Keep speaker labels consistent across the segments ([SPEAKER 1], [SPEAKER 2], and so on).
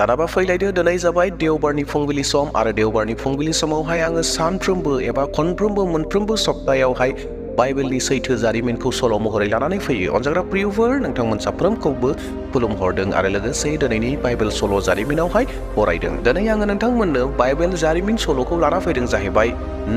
[SPEAKER 1] दानाबा फैलायदो दिनै जाबाय देवबारनि फुंबिलि सम आरो देवबारनि फुंबिलि समावहाय आङो सानफ्रोमबो एबा खनफ्रोमबो मोनफ्रोमबो सप्तायावहाय बाइबेलनि सैथो जारिमिनखौ सल' महरै लानानै फैयो। अनजाग्रा प्रियफोर, नोंथांमोन साफ्रोमखौबो खुलुमहरदों आरो लोगोसे दिनैनि बाइबेल सल' जारिमिनावहाय बरायदों। दिनै आङो नोंथांमोननो बाइबेल जारिमिन सल'खौ लाना फैदों जाहैबाय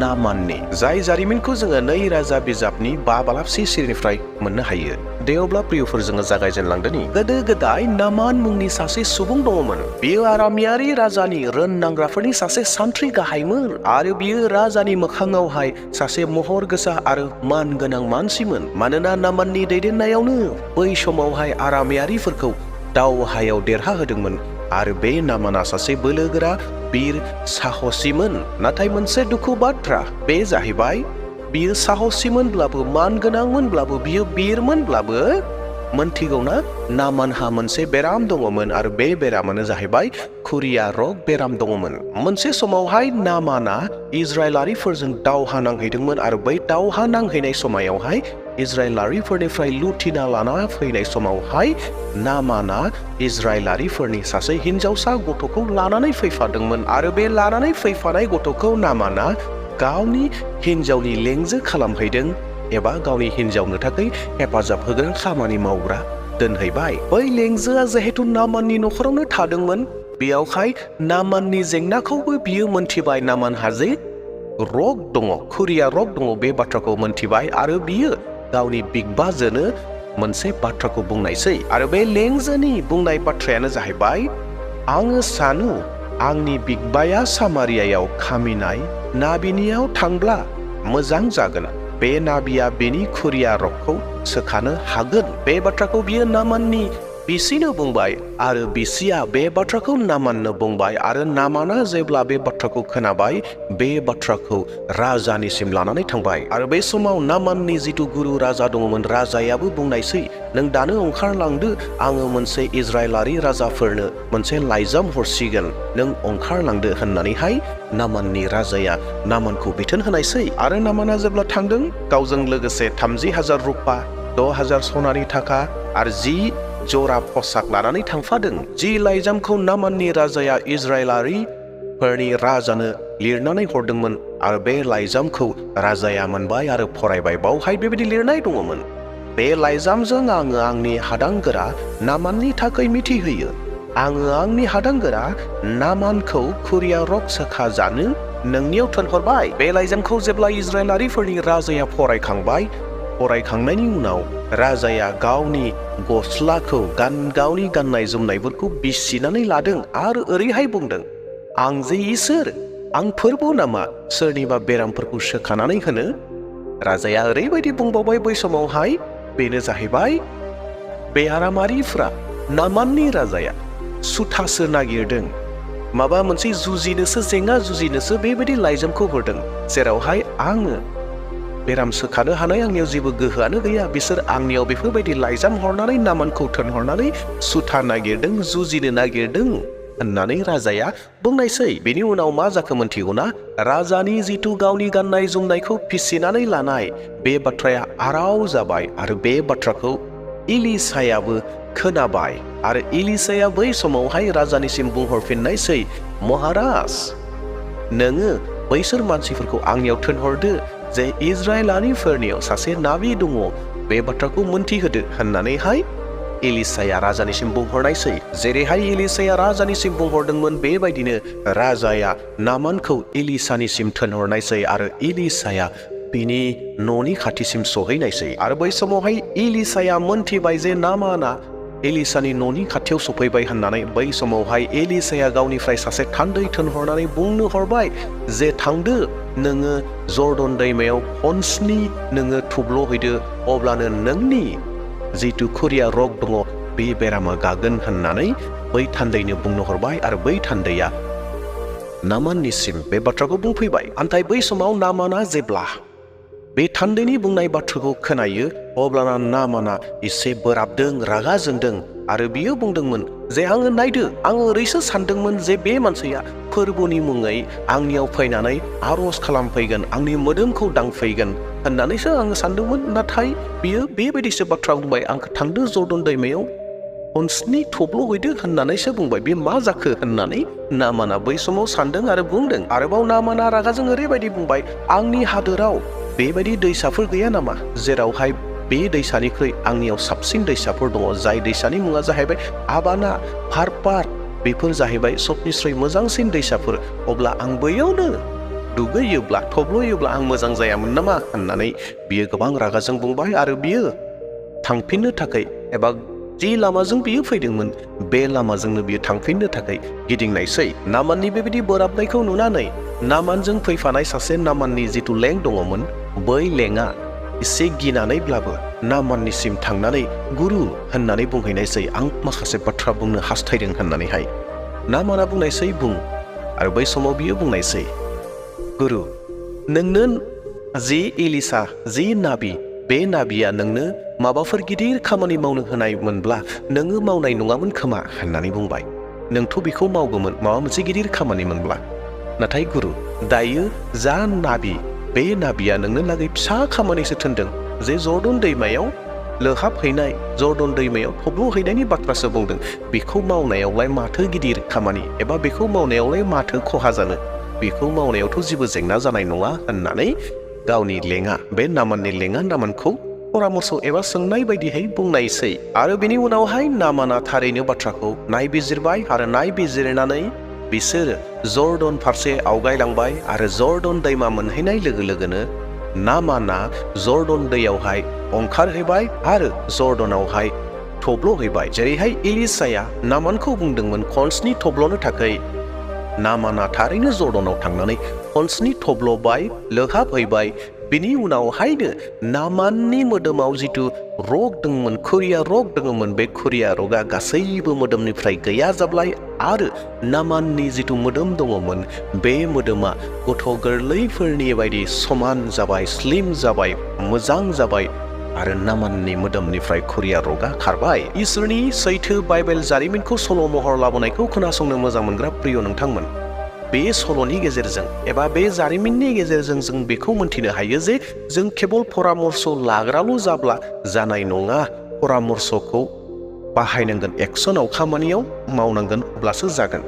[SPEAKER 1] नामाननि, जाय जारिमिनखौ जोङो 2 राजा बिजाबनि 5 बालाबसि सिरिनिफ्राय मोननो हायो। दे अब्ला प्रियफोर जोङो जागायजेनलांदोनि। गोदो गोदाय नामान मुंनि सासे सुबुं दङमोन। बियो आरामियारि राजानि रोननांग्राफोरनि सासे सान्थ्रि गाहायमोन आरो बियो राजानि मोखाङावहाय सासे महर गोसा आरो मान गोनां मानसिमोन। मानोना नामाननि दैदेननायावनो बै समावहाय आरामियारिफोरखौ दावहायाव देरहाहोदोंमोन आरो बे नामाना सासे बोलोगोरा बिर साहसिमोन। नाथाय मोनसे दुखु बाथ्रा बे जाहैबाय, बियो साहसिमोनब्लाबो मान गोनांमोनब्लाबो बियो बिरमोनब्लाबो मोनथिगौना नामानहा मोनसे बेराम दङमोन आरो बे बेरामानो जाहैबाय खुरिया रग बेराम दङमोन। मोनसे समावहाय नामाना इजराइलारिफोरजों दावहा नांहैदोंमोन आरो बै दावहा नांहैनाय समायावहाय इजराइलारिफोरनिफ्राय लुथिना लाना फैनाय समावहाय नामाना इजराइलारिफोरनि सासे हिनजावसा गथ'खौ लानानै फैफादोंमोन आरो बे लानानै फैफानाय गथ'खौ नामाना गावनि हिनजावनि लेंजो खालामहैदों एबा गावनि हिनजावनो थाखाय हेफाजाब होग्रा खामानि मावग्रा दोनहैबाय। बै लेंजोआ जिहेतु नामाननि न'खरावनो थादोंमोन, बेयावहाय नामाननि जेंनाखौबो बियो मोनथिबाय। नामानहा जे रग दङ, खुरिया रग दङ, बे बाथ्राखौ मोनथिबाय आरो बियो गावनि बिगबाजोनो मोनसे बाथ्राखौ बुंनायसै आरो बे लेंजोनि बुंनाय बाथ्रायानो जाहैबाय, आङो सानो आंनि बिगबाया सामारियायाव खामिनाय नाबिनियाव थांब्ला मोजां जागोन। बे नाबिया बेनि खुरिया रगखौ सोखानो हागोन। बे बाथ्राखौ बियो नामाननि बिसिनो बुंबाय आरो बिसिया बे बाथ्राखौ नामाननो बुंबाय आरो नामाना जेब्ला बे बाथ्राखौ खोनाबाय, बे बाथ्राखौ राजानिसिम लानानै थांबाय आरो बे समाव नामाननि जिथु गुरु राजा दङमोन, राजायाबो बुंनायसै, नों दानो ओंखारलांदो, आङो मोनसे इजराइलारि राजाफोरनो मोनसे लाइजाम हरसिगोन, नों ओंखारलांदो होननानैहाय नामाननि राजाया नामानखौ बिथोन होनायसै आरो नामाना जेब्ला थांदों, गावजों लोगोसे 30,000 रुपा, 6,000 सनानि थाखा आरो 10 जरा पसाक लानानै थांफादों। जि लाइजामखौ नामाननि राजाया इजराइलारिफोरनि राजानो लिरनानै हरदोंमोन आरो बे लाइजामखौ राजाया मोनबाय आरो फरायबाय। बावहाय बेबायदि लिरनाय दङमोन, बे लाइजामजों आङो आंनि हादांगोरा नामाननि थाखाय मिथिहोयो, आङो आंनि हादांगोरा नामानखौ खुरिया रग सोखा जानो नोंनियाव थिनहरबाय। बे लाइजामखौ जेब्ला इजराइलारिफोरनि राजाया फरायखांनायनि उनाव राजाया गावनि गस्लाखौ गावनि गाननाय जोमनायफोरखौ बिसिनानै लादों आरो ओरैहाय बुंदों, आं जे इसोर, आं फोरबो नामा सोरनिबा बेरामफोरखौ सोखानानै होनो? राजाया ओरैबायदि बुंबावबाय बै समावहाय, बेनो जाहैबाय बे आरामारिफ्रा नामाननि राजाया सुथासो नागिरदों, माबा मोनसे जेंना जुजिनोसो बेबायदि लाइजामखौ हरदों, जेरावहाय आङो बेराम सोखानो हानाय आंनियाव जेबो गोहोआनो गैया। बिसोर आंनियाव बेफोरबायदि लाइजाम हरनानै नामानखौ थिनहरनानै सुथा नागिरदों, जुजिनो नागिरदों होननानै राजाया बुंनायसै। बेनि उनाव मा जाखो मोनथिगौना? राजानि जिथु गावनि गाननाय जोमनायखौ फिसिनानै लानाय, बे बाथ्राया आराव जाबाय आरो बे बाथ्राखौ एलिसायाबो खोनाबाय आरो एलिसाया बै समावहाय राजानिसिम बुंहरफिननायसै, महाराज, नोङो बैसोर मानसिफोरखौ आंनियाव थिनहरदो जे इजराइलारिफोरनियाव सासे नाबि दङ, बे बाथ्राखौ मोनथिहोदो होननानैहाय एलिसाया राजानिसिम बुंहरनायसै। जेरैहाय एलिसाया राजानिसिम बुंहरदोंमोन, बेबायदिनो राजाया नामानखौ एलिसानिसिम थिनहरनायसै आरो एलिसाया बिनि न'नि खाथिसिम सहैनायसै आरो बै समावहाय एलिसाया मोनथिबाय जे नामाना एलिसानि न'नि खाथियाव सफैबाय होननानै। बै समावहाय एलिसाया गावनिफ्राय सासे थान्दै थिनहरनानै बुंनो हरबाय जे थांदो, नोङो जर्डन दैमायाव खनस्नि नोङो थुब्ल'हैदो, अब्लानो नोंनि जिथु खुरिया रग दङ बे बेरामा गागोन होननानै बै थान्दैनो बुंनो हरबाय आरो बै थान्दैया नामाननिसिम बे बाथ्राखौ बुंफैबाय। नाथाय बै समाव नामाना जेब्ला बे थान्दैनि बुंनाय बाथ्राखौ खोनायो, अब्लाना नामाना एसे बोराबदों, रागा जोंदों आरो बियो बुंदोंमोन जे आङो नायदो, आङो ओरैसो सानदोंमोन जे बे मानसिया फोरबोनि मुङै आंनियाव फैनानै आर'ज खालामफैगोन, आंनि मोदोमखौ दांफैगोन होननानैसो आङो सानदोंमोन, नाथाय बियो बेबायदिसो बाथ्रा बुंबाय, आंखौ थांदो जर्डन दैमायाव खनस्नि थब्ल'हैदो होननानैसो बुंबाय। बे मा जाखो होननानै नामाना बै समाव सानदों आरो बुंदों। आरोबाव नामाना रागाजों ओरैबायदि बुंबाय, आंनि हादोराव बेबायदि दैसाफोर गैया नामा जेरावहाय बे दैसानिख्रुइ आंनियाव साबसिन दैसाफोर दङ, जाय दैसानि मुङा जाहैबाय आबाना, फारपार, बेफोर जाहैबाय सबनिस्रुइ मोजांसिन दैसाफोर। अब्ला आं बैयावनो दुगैयोब्ला थब्ल'योब्ला आं मोजां जायामोन नामा होननानै बियो गोबां रागाजों बुंबाय। आरो बियो थांफिननो थाखाय एबा जि लामाजों बियो फैदोंमोन बे लामाजोंनो बियो थांफिननो थाखाय गिदिंनायसै। नामाननि बेबायदि बोराबनायखौ नुनानै नामानजों फैफानाय सासे नामाननि जिथु लें दङमोन, बै लेङा एसे गिनानैब्लाबो नामाननिसिम थांनानै गुरु होननानै बुंहैनायसै, आं माखासे बाथ्रा बुंनो हास्थायदों होननानैहाय। नामाना बुंनायसै, बुं। आरो बै समाव बियो बुंनायसै, गुरु, नोंनो जि एलिसा, जि नाबि, बे नाबिया नोंनो माबाफोर गिदिर खामानि मावनो होनायमोनब्ला नोङो मावनाय नङामोन खोमा होननानै बुंबाय। नोंथ' बेखौ मावगौमोन माबा मोनसे गिदिर खामानि मोनब्ला। नाथाय गुरु, दायो जा नाबि, बे नाबिया नोंनो लागै फिसा खामानिसो थिनदों, जे जर्डन दैमायाव लोहाबहैनाय, जर्डन दैमायाव थब्ल'हैनायनि बाथ्रासो बुंदों। बेखौ मावनायावलाय माथो गिदिर खामानि, एबा बेखौ मावनायावलाय माथो खहा जानो, बेखौ मावनायावथ' जेबो जेंना जानाय नङा होननानै गावनि लेङा, बे नामाननि लेङा नामानखौ परामर्श एबा सोंनाय बायदियै बुंनायसै। आरो बेनि उनावहाय नामाना थारैनो बाथ्राखौ नायबिजिरबाय आरो नायबिजिरनानै बिसोरो जर्डन फारसे आवगायलांबाय। आरो जर्डन दैमा मोनहैनाय लोगो लोगोनो नामाना जर्डन दैयावहाय ओंखारहैबाय आरो जर्डनावहाय थब्ल'हैबाय। जेरैहाय एलिसाया नामानखौ बुंदोंमोन खनस्नि थब्ल'नो थाखाय, नामाना थारैनो जर्डनाव थांनानै खनस्नि थब्ल'बाय, लोहाबहैबाय। बिनि उनावहायनो नामाननि मोदोमाव जिथु रग दंमोन, खुरिया रग दङमोन, बे खुरिया रगा गासैबो मोदोमनिफ्राय गैया जाब्लाय। आरो नामाननि जिथु मोदोम दङमोन, बे मोदोमा गथ' गोरलैफोरनि बायदि समान जाबाय, स्लिम जाबाय, मोजां जाबाय। आरो नामाननि मोदोमनिफ्राय खुरिया रगा खारबाय। इसोरनि सैथो बाइबेल जारिमिनखौ सल' महर लाबोनायखौ खोनासंनो मोजां मोनग्रा प्रिय नोंथांमोन, बे सल'नि गेजेरजों एबा बे जारिमिननि गेजेरजों जों बेखौ मोनथिनो हायो जे जों केबल परामर्श लाग्राल' जाब्ला जानाय नङा। परामर्शखौ बाहायनांगोन, एक्सनाव, खामानियाव मावनांगोन, अब्लासो जागोन।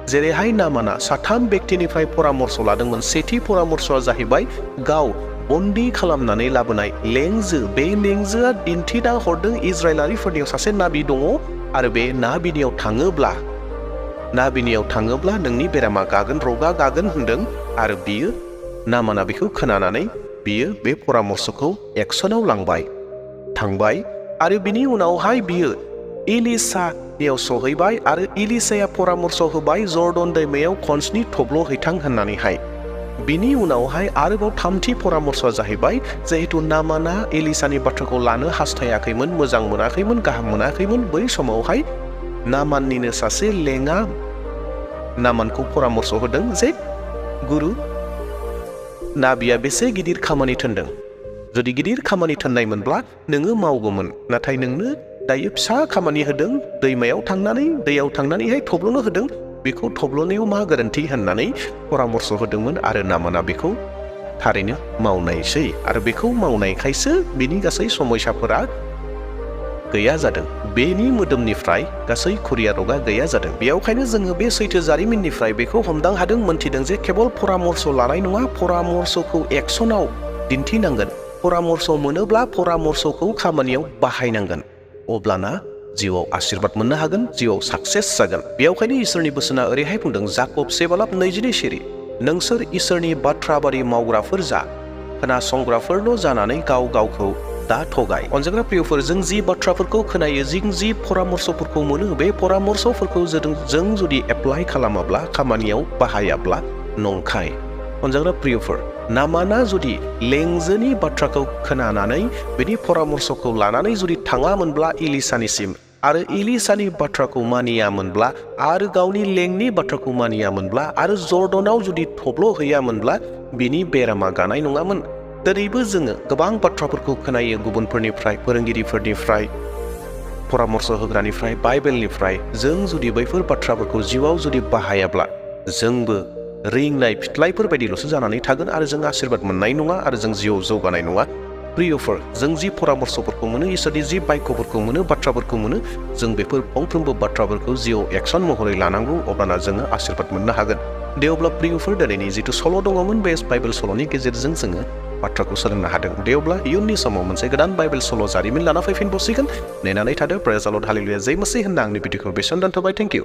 [SPEAKER 1] जेरैहाय नामाना साथाम व्यक्तिनिफ्राय परामर्श लादोंमोन। सेथि परामर्शआ जाहैबाय गाव बन्दी खालामनानै लाबोनाय लेंजो। बे लेंजोआ दिन्थिना हरदों इजराइलारिफोरनियाव सासे नाबि दङ, आरो बे नाबिनियाव थाङोब्ला नोंनि बेरामा गागोन, रगा गागोन होनदों। आरो बियो, नामाना बेखौ खोनानानै बियो बे परामर्शखौ एक्सनाव लांबाय, थांबाय। आरो बिनि उनावहाय बियो एलिसानियाव सहैबाय आरो एलिसाया परामर्श होबाय जर्डन दैमायाव खनस्नि थब्ल'हैथां होननानैहाय। बिनि उनावहाय आरोबाव थामथि परामर्शआ जाहैबाय, जिहेतु नामाना एलिसानि बाथ्राखौ लानो हास्थायाखैमोन, मोजां मोनाखैमोन, गाहाम मोनाखैमोन, बै समावहाय नामाननिनो सासे लेङा नामानखौ परामर्श होदों जे गुरु, नाबिया बेसे गिदिर खामानि थिनदों, जुदि गिदिर खामानि थिननायमोनब्ला नोङो मावगौमोन, नाथाय नोंनो दायो फिसा खामानि होदों, दैयाव थांनानैहाय थब्ल'नो होदों, बेखौ थब्ल'नायाव मा गोरोन्थि होननानै परामर्श होदोंमोन। आरो नामाना बेखौ थारैनो मावनायसै। आरो बेखौ मावनायखायसो बिनि गासै समयसाफोरा गैया जादों, बेनि मोदोमनिफ्राय गासै खुरिया रगा गैया जादों। बेयावखायनो जोङो बे सैथो जारिमिननिफ्राय बेखौ हमदां हादों, मोनथिदों जे केबल परामर्श लानाय नङा, परामर्शखौ एक्सनाव दिन्थिनांगोन। परामर्श मोनोब्ला परामर्शखौ खामानियाव बाहायनांगोन, अब्लाना जिउआव आशीर्बाद मोननो हागोन, जिउआव साक्सेस जागोन। बेयावखायनो इसोरनि बोसोना ओरैहाय बुंदों, जाकब 7:22, नोंसोर इसोरनि बाथ्राबारि मावग्राफोर जा, खोनासंग्राफोरल' जानानै गाव गावखौ दा थगाय। अनजाग्रा प्रियफोर, जों जि बाथ्राफोरखौ खोनायो, जों जि परामर्शफोरखौ मोनो, बे परामर्शफोरखौ जों जुदि एप्लाइ खालामाब्ला, खामानियाव बाहायाब्ला नंखाय। अनजाग्रा प्रियफोर, नामाना जुदि लेंजोनि बाथ्राखौ खोनानानै बिनि परामर्शखौ लानानै जुदि थाङामोनब्ला एलिसानिसिम, आरो एलिसानि बाथ्राखौ मानियामोनब्ला, आरो गावनि लेंनि बाथ्राखौ मानियामोनब्ला, आरो जर्डनाव जुदि थब्ल'हैयामोनब्ला बिनि बेरामा गानाय नङामोन। दिनैबो जोङो गोबां बाथ्राफोरखौ खोनायो गुबुनफोरनिफ्राय, फोरोंगिरिफोरनिफ्राय, परामर्श होग्रानिफ्राय, बाइबेलनिफ्राय। जों जुदि बैफोर बाथ्राफोरखौ जिउआव जुदि बाहायाब्ला जोंबो रिंनाय फिथ्लायफोर बायदिल'सो जानानै थागोन, आरो जों आशीर्बाद मोननाय नङा, आरो जों जिउआव जौगानाय नङा। प्रियफोर जों जि परामर्शफोरखौ मोनो इसोरनि जि बाक्यफोरखौ मोनो बाथ्राफोरखौ मोनो जों बेफोर फंफ्रोमबो बाथ्राफोरखौ जिउआव एक्सन महरै लानांगौ अब्लाना जोङो आशीर्बाद मोननो हागोन दे अब्ला प्रियफोर दिनैनि जिथु सल' दङमोन बे बाइबेल सल'नि गेजेरजों जोङो बाथ्राखौ सोलोंनो हादों दे अब्ला इयुननि समाव मोनसे गोदान बाइबेल सल' जारिमिन लाना फैफिनबावसिगोन नेनानै थादो प्रेज द लर्ड हालेलुया जै मसीह होनना आंनि भिडिअखौ बेसेबां दोनथ'बाय थेंक इउ